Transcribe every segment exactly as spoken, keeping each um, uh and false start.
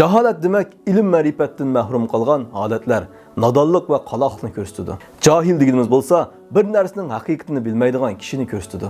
جاھالەت دېمەك، ئىلىم-مەرىپەتتىن مەھرۇم قالغان ھالەتلەر، نادانلىق ۋە قالاقلىقنى كۆرسىتىدۇ. جاھىل دېگىنىمىز بولسا، بىر نەرسىنىڭ ھەقىقىتىنى بىلمەيدىغان كىشىنى كۆرسىتىدۇ.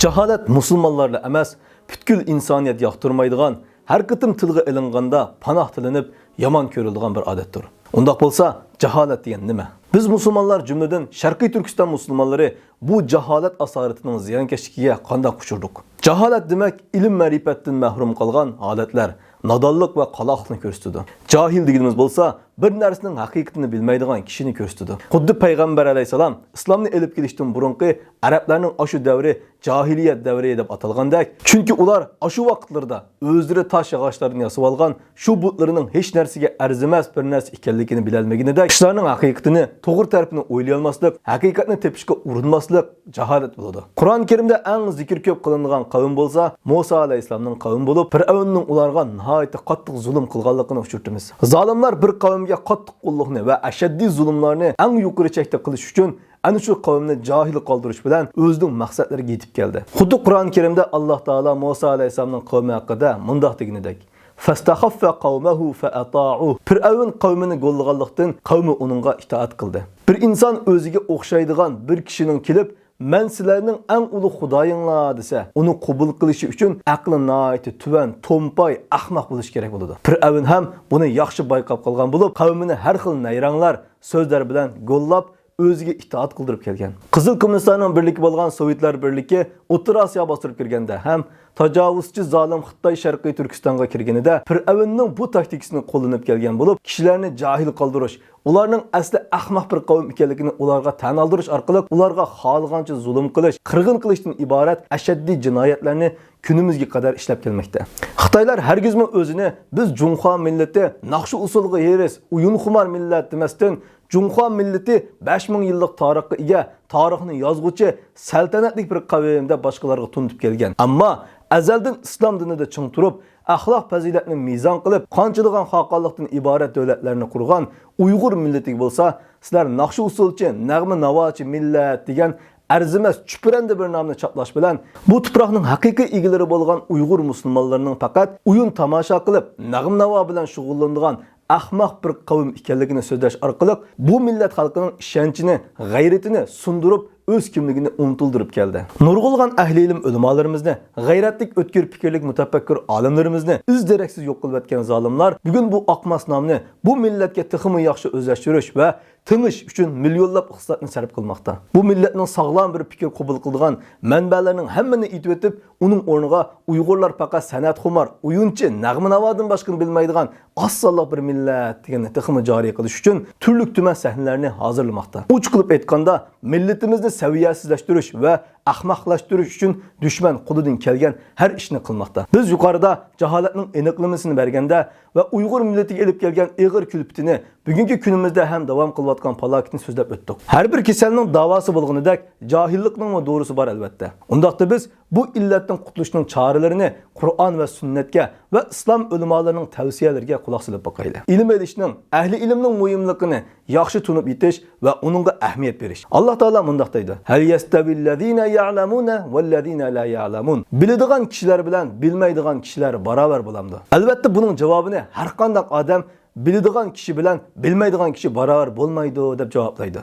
جاھالەت مۇسۇلمانلارلا ئەمەس، پۈتكۈل ئىنسانىيەت ياقتۇرمايدىغان، ھەر قېتىم تىلغا ئېلىنغاندا پاناھ تىلىنىپ، يامان كۆرۈلىدىغان بىر ئادەتتۇر. ئۇنداق بولسا، جاھالەت دېگەن نېمە؟ بىز مۇسۇلمانلار، جۈملىدىن شەرقىي تۈركىستان مۇسۇلمانلىرى بۇ جاھالەت ئاسارىتىنىڭ زىيانكەشلىكىگە قانداق ئۇچرىدۇق؟ جاھالەت دېمەك، ئىلىم-مەرىپەتتىن مەھرۇم قالغان ھالەتلەر، نادانلىق ۋە قالاقلىقنى كۆرسىتىدۇ. جاھىل دېگىنىمىز بولسا، بىر نەرسىنىڭ ھەقىقىتىنى بىلمەيدىغان كىشىنى كۆرسىتىدۇ. خۇددى پەيغەمبەر ئەلەيھىسسالام ئىسلامنى ئېلىپ كېلىشتىن بۇرۇنقى ئەرەبلەرنىڭ ئاشۇ دەۋرى جاھىلىيەت دەۋرى دەپ ئاتالغاندەك، چۈنكى ئۇلار ئاشۇ ۋاقىتلىرىدا ئۆزلىرى تاش ياغاچلاردىن ياسىۋالغان شۇ بۇتلىرىنىڭ ھېچ نەرسىگە ئەرزىمەس بىر نەرسە ئىكەنلىكىنى بىلەلمىگىنىدەك، ئىشلارنىڭ ھەقىقىتىنى، توغرا تەرىپىنى ئويلىيالماسلىق، ھەقىقەتنى تېپىشقا ئۇرۇنماسلىق جاھالەت بولىدۇ. قۇرئان كەرىمدە ئەڭ زىكىر كۆپ قىلىنىدىغان قەۋم بولسا، مۇسا ئەلەيھىسسالامنىڭ قەۋمى بولۇپ، پىرئەۋننىڭ ئۇلارغا ناھايىتى قاتتىق زۇلۇم قىلغانلىقىنى ئۇچرىتىمىز. زالىملار بىر قەۋمگە قاتتىق قۇللۇقنى ۋە ئەشەددىي زۇلۇملارنى ئەڭ يۇقىرى چەكتە قىلىش ئۈچۈن، ئەنە شۇ قەۋمنى جاھىل قالدۇرۇش بىلەن ئۆزىنىڭ مەقسەتلىرىگە يېتىپ كەلدى. خۇددى قۇرئان كەرىمدە ئاللاھ تائالا مۇسا ئەلەيھىسسالامنىڭ قەۋمى ھەققىدە مۇنداق دېگىنىدەك، فاستخف قومه فأطاعوه. پىرئەۋن قەۋمىنى گوللىغانلىقتىن، قەۋمى ئۇنىڭغا ئىتائەت قىلدى. بىر ئىنسان ئۆزىگە ئوخشايدىغان بىر كىشىنىڭ كېلىپ، مەن سىلەرنىڭ ئەڭ ئۇلۇغ خۇدايىڭلار دېسە، ئۇنى قوبۇل قىلىشى ئۈچۈن ئەقلى ناھايىتى تۆۋەن، تومپاي، ئەخمەق بولۇشى كېرەك بولىدۇ. پىرئەۋن ھەم بۇنى ياخشى بايقاپ قالغان بولۇپ، قەۋمىنى ھەر خىل نەيرەڭلەر، سۆزلەر بىلەن گوللاپ، ئۆزىگە ئىتائەت قىلدۇرۇپ كەلگەن. قىزىل كوممۇنىستلارنىڭ بىرلىكى بولغان سوۋېتلار بىرلىكى ئوتتۇرا ئاسىيا باستۇرۇپ كىرگەندە ھەم تاجاۋۇزچى زالىم خىتاي شەرقىي تۈركىستانغا كىرگىنىدە پىرئەۋننىڭ بۇ تاكتىكىسىنى قوللىنىپ كەلگەن بولۇپ، كىشىلەرنى جاھىل قالدۇرۇش، ئۇلارنىڭ ئەسلى ئەخمەق بىر قەۋم ئىكەنلىكىنى ئۇلارغا تەن ئالدۇرۇش ئارقىلىق ئۇلارغا خالىغانچە زۇلۇم قىلىش، قىرغىن قىلىشتىن ئىبارەت ئەشەددىي جىنايەتلەرنى كۈنىمىزگە قەدەر ئىشلەپ كەلمەكتە. خىتايلار ھەرگىزمۇ ئۆزىنى بىز جۇڭخۇا مىللىتى، ناخشا ئۇسسۇلغا ھېرىس، ئويۇنخۇمار مىللەت دېمەستىن، جۇڭخۇا مىللىتى بەش مىڭ يىللىق تارىخقا ئىگە، تارىخنى يازغۇچى، سەلتەنەتلىك بىر قەۋم دەپ باشقىلارغا تونۇتۇپ كەلگەن. ئەمما ئەزەلدىن ئىسلام دىنىدا چىڭ تۇرۇپ، ئەخلاق پەزىلەتنى مىزان قىلىپ، قانچىلىغان خاقانلىقتىن ئىبارەت دۆلەتلەرنى قۇرغان ئۇيغۇر مىللىتىگە بولسا، سىلەر ناخشا ئۇسسۇلچى، نەغمە ناۋاچى مىللەت دېگەن ئەرزىمەس، چۈپرەندە بىر نامنى چاپلاش بىلەن، بۇ تۇپراقنىڭ ھەقىقىي ئىگىلىرى بولغان ئۇيغۇر مۇسۇلمانلىرىنىڭ پەقەت ئويۇن تاماشا قىلىپ، نەغمە ناۋا بىلەن شۇغۇللىنىدىغان ئەخمەق بىر قەۋم ئىكەنلىكىنى سۆزلەش ئارقىلىق بۇ مىللەت خەلقىنىڭ ئىشەنچىنى، غەيرىتىنى سۇندۇرۇپ، ئۆز كىملىكىنى ئۇنتۇلدۇرۇپ كەلدى. نۇرغۇنلىغان ئەھلى ئىلىم ئۆلىمالىرىمىزنى، غەيرەتلىك ئۆتكۈر پىكىرلىك مۇتەپەككۇر ئالىملىرىمىزنى ئىز-دېرەكسىز يوق قىلىۋەتكەن زالىملار بۈگۈن بۇ ئاقماس نامنى بۇ مىللەتكە تېخىمۇ ياخشى ئۆزلەشتۈرۈش ۋە تېڭىش ئۈچۈن مىليونلاپ ئىقتىسادنى سەرپ قىلماقتا. بۇ مىللەتنىڭ ساغلام بىر پىكىر قوبۇل قىلىدىغان مەنبەلەرنىڭ ھەممىنى ئېتىۋېتىپ، ئۇنىڭ ئورنىغا ئۇيغۇرلار پەقەت سەنئەتخۇمار، ئويۇنچى، نەغمە ناۋادىن باشقىنى بىلمەيدىغان ئاز سانلىق بىر مىللەت دېگەننى تېخىمۇ جارى قىلىش ئۈچۈن تۈرلۈك تۈمەن سەھنىلەرنى ھازىرلىماقتا. ئوچۇق قىلىپ ئېيتقاندا، مىللىتىمىزنى سەۋىيەسىزلەشتۈرۈش ۋە ئەخمەقلەشتۈرۈش ئۈچۈن دۈشمەن قولىدىن كەلگەن ھەر ئىشنى قىلماقتا. بىز يۇقىرىدا جاھالەتنىڭ ئېنىقلىمىسىنى بەرگەندە ۋە ئۇيغۇر مىللىتىگە ئېلىپ كەلگەن ئېغىر كۈلپىتىنى، بۈگۈنكى كۈنىمىزدە ھەم داۋام قىلىۋاتقان پالاكىتىنى سۆزلەپ ئۆتتۇق. ھەر بىر كېسەلنىڭ داۋاسى بولغىنىدەك، جاھىللىقنىڭمۇ دورىسى بار، ئەلۋەتتە. ئۇنداقتا بىز بۇ ئىللەتتىن قۇتۇلۇشنىڭ چارىلىرىنى قۇرئان ۋە سۈننەتكە ۋە ئىسلام ئۆلىمالىرىنىڭ تەۋسىيەلىرىگە قۇلاق سېلىپ باقايلى. ئىلىم ئېلىشنىڭ، ئەھلى ئىلىمنىڭ مۇھىملىقىنى ياخشى تونۇپ يېتىش ۋە ئۇنىڭغا ئەھمىيەت بېرىش. ئاللاھ تائالا مۇنداق دەيدۇ: ھەل يەستەۋىللەزىنە يەئلەمۇنە ۋەللەزىنە لا يەئلەمۇن. بىلىدىغان كىشىلەر بىلەن بىلمەيدىغان كىشىلەر باراۋەر بولامدۇ؟ ئەلۋەتتە، بۇنىڭ جاۋابىنى ھەرقانداق ئادەم بىلىدىغان كىشى بىلەن بىلمەيدىغان كىشى باراۋەر بولمايدۇ دەپ جاۋابلايدۇ.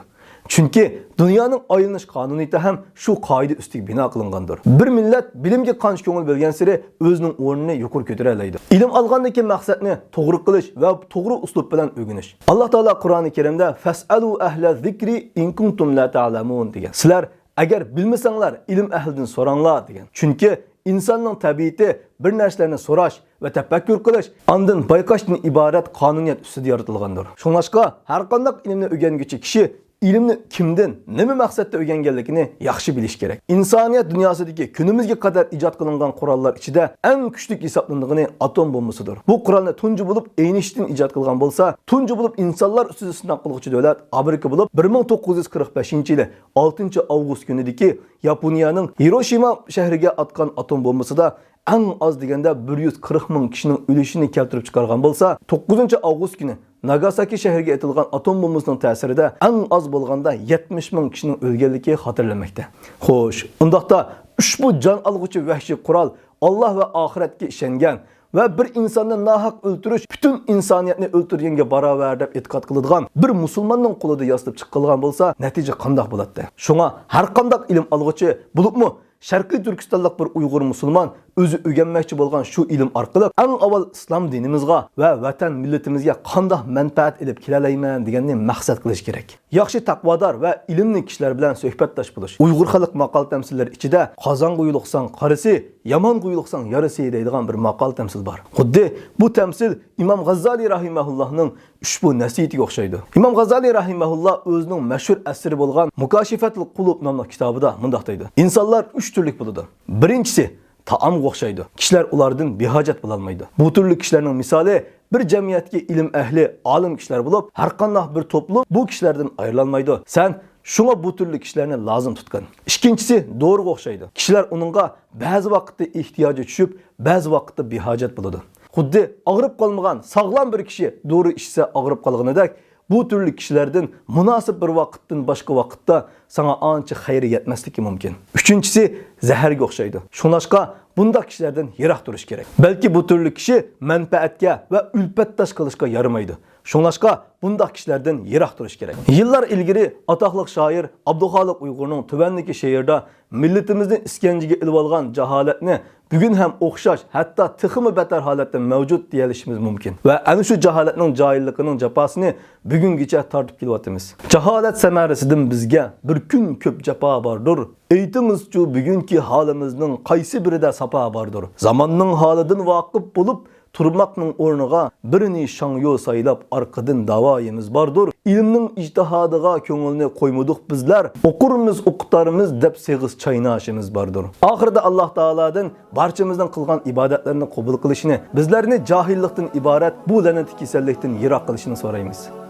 چۈنكى دۇنيانىڭ ئايلىنىش قانۇنىيىتى ھەم شۇ قائىدە ئۈستىگە بىنا قىلىنغاندۇر. بىر مىللەت بىلىمگە قانچە كۆڭۈل بۆلگەنسېرى ئۆزىنىڭ ئورنىنى يۇقىرى كۆتۈرەلەيدۇ. ئىلىم ئالغاندىكى مەقسەتنى توغرا قىلىش ۋە توغرا ئۇسلۇب بىلەن ئۆگىنىش. ئاللاھ تائالا قۇرئانى كەرىمدە، فەسئەلۇ ئەھلە زىكرى ئىن كۇنتۇم لا تەئلەمۇن، دېگەن. سىلەر ئەگەر بىلمىسەڭلار، ئىلىم ئەھلىدىن سوراڭلار، دېگەن. چۈنكى ئىنساننىڭ تەبىئىتى بىر نەرسىلەرنى سوراش ۋە تەپەككۇر قىلىش، ئاندىن بايقاشتىن ئىبارەت قانۇنىيەت ئۈستىدە يارىتىلغاندۇر. شۇڭلاشقا، ھەرقانداق ئىلىمنى ئۆگەنگۈچى كىشى ئىلىمنى كىمدىن، نېمە مەقسەتتە ئۆگەنگەنلىكىنى ياخشى بىلىشى كېرەك. ئىنسانىيەت دۇنياسىدىكى كۈنىمىزگە قەدەر ئىجاد قىلىنغان قوراللار ئىچىدە ئەڭ كۈچلۈك ھېسابلىنىدىغىنى ئاتوم بومبىسىدۇر. بۇ قورالنى تۇنجى بولۇپ ئېينىشتىن ئىجاد قىلغان بولسا، تۇنجى بولۇپ ئىنسانلار ئۈستىدە سىناق قىلغۇچى دۆلەت ئامېرىكا بولۇپ، بىر مىڭ توققۇز يۈز قىرىق بەشىنچى يىلى ئالتىنچى ئاۋغۇست كۈنىدىكى ياپونىيەنىڭ ھىروشىما شەھىرىگە ئاتقان ئاتوم بومبىسىدا ئەڭ ئاز دېگەندە بىر يۈز قىرىق مىڭ كىشىنىڭ ئۆلۈشىنى كەلتۈرۈپ چىقارغان بولسا، توققۇزىنچى ئاۋغۇست كۈنى ناگاساكى شەھىرىگە ئېتىلغان ئاتوم بومبىسىنىڭ تەسىرىدە ئەڭ ئاز بولغاندا يەتمىش مىڭ كىشىنىڭ ئۆلگەنلىكى خاتىرىلەنمەكتە. خوش، ئۇنداقتا ئۇشبۇ جان ئالغۇچى ۋەھشىي قورال ئاللا ۋە ئاخىرەتكە ئىشەنگەن ۋە بىر ئىنساننى ناھەق ئۆلتۈرۈش پۈتۈن ئىنسانىيەتنى ئۆلتۈرگەنگە باراۋەر دەپ ئېتىقاد قىلىدىغان بىر مۇسۇلماننىڭ قولىدا ياسىتىپ چىققانلىغان بولسا، نەتىجە قانداق بولاتتى؟ شۇڭا ھەرقانداق ئىلىم ئالغۇچى، بولۇپمۇ شەرقىي تۈركىستانلىق بىر ئۇيغۇر مۇسۇلمان ئۆزى ئۆگەنمەكچى بولغان شۇ ئىلىم ئارقىلىق ئەڭ ئاۋۋال ئىسلام دىنىمىزغا ۋە ۋەتەن مىللىتىمىزگە قانداق مەنپەئەت ئېلىپ كېلەلەيمەن دېگەننى مەقسەت قىلىش كېرەك. ياخشى تەقۋادار ۋە ئىلىملىك كىشىلەر بىلەن سۆھبەتداش بولۇش. ئۇيغۇر خەلق ماقال-تەمسىللىرى ئىچىدە «قازانغا يولۇقساڭ قارىسى، يامانغا يولۇقساڭ يارىسى» دەيدىغان بىر ماقال-تەمسىل بار. خۇددى بۇ تەمسىل ئىمام غاززالى رەھىمەھۇللاھنىڭ ئۇشبۇ نەسىھىتىگە ئوخشايدۇ. ئىمام غاززالى رەھىمەھۇللا ئۆزىنىڭ مەشھۇر ئەسىرى بولغان مۇكاشىفەتۇل قۇلۇب ناملىق كىتابىدا مۇنداق دەيدۇ: «ئىنسانلار ئۈچ تۈرلۈك بولىدۇ. بىرىنچىسى تائامغا ئوخشايدۇ. كىشىلەر ئۇلاردىن بىھاجەت بولالمايدۇ. بۇ تۈرلۈك كىشىلەرنىڭ مىسالى بىر جەمئىيەتتىكى ئىلىم ئەھلى، ئالىم كىشىلەر بولۇپ، ھەرقانداق بىر توپلۇم بۇ كىشىلەردىن ئايرىلالمايدۇ. سەن شۇڭا بۇ تۈرلۈك كىشىلەرنى لازىم تۇتقىن. ئىككىنچىسى دورىغا ئوخشايدۇ. كىشىلەر ئۇنىڭغا بەزى ۋاقىتتا ئېھتىياجى چۈشۈپ، بەزى ۋاقىتتا بىھاجەت بولىدۇ. خۇددى ئاغرىپ قالمىغان ساغلام بىر كىشى دورا ئىچسە ئاغرىپ قالغىنىدەك، بۇ تۈرلۈك كىشىلەردىن مۇناسىپ بىر ۋاقىتتىن باشقا ۋاقىتتا ساڭا ئانچە خەير يەتمەسلىكى مۇمكىن. ئۈچىنچىسى زەھەرگە ئوخشايدۇ. شۇڭلاشقا بۇنداق كىشىلەردىن يىراق تۇرۇش كېرەك. بەلكى بۇ تۈرلۈك كىشى مەنپەئەتكە ۋە ئۈلپەتداش قىلىشقا يارىمايدۇ. شۇڭلاشقا بۇنداق كىشىلەردىن يىراق تۇرۇش كېرەك. يىللار ئىلگىرى ئاتاقلىق شائىر ئابدۇخالىق ئۇيغۇرنىڭ تۆۋەندىكى شېئىرىدا مىللىتىمىزنى ئىسكەنجىگە ئېلىۋالغان جاھالەتنى بۈگۈن ھەم ئوخشاش، ھەتتا تېخىمۇ بەتەر ھالەتتە مەۋجۇت دېيەلىشىمىز مۇمكىن. ۋە ئەنە شۇ جاھالەتنىڭ جاھىللىقىنىڭ جاپاسىنى بۈگۈنگىچە تارتىپ كېلىۋاتىمىز. جاھالەت سەمەرىسىدىن بىزگە بىر كۈن كۆپ جاپا باردۇر. ئېيتىڭىزچۇ، بۈگۈنكى ھالىمىزنىڭ قايسى بىرىدە ساپا باردۇر؟ زاماننىڭ ھالىدىن ۋاقىپ بولۇپ، تۇرماقنىڭ ئورنىغا بىرنى شاڭيو سايلاپ، ئارقىدىن داۋايىمىز باردۇر. ئىلىمنىڭ ئىجتىھادىغا كۆڭۈلنى قويمىدۇق بىزلەر، ئوقۇرمىز، ئوقۇتارمىز دەپ سېغىز چايناشىمىز باردۇر. ئاخىرىدا ئاللا تائالادىن بارچىمىزنىڭ قىلغان ئىبادەتلىرىنى قوبۇل قىلىشىنى، بىزلەرنى جاھىللىقتىن ئىبارەت بۇ لەنەتلىك كېسەللىكتىن يىراق قىلىشىنى سورايمىز.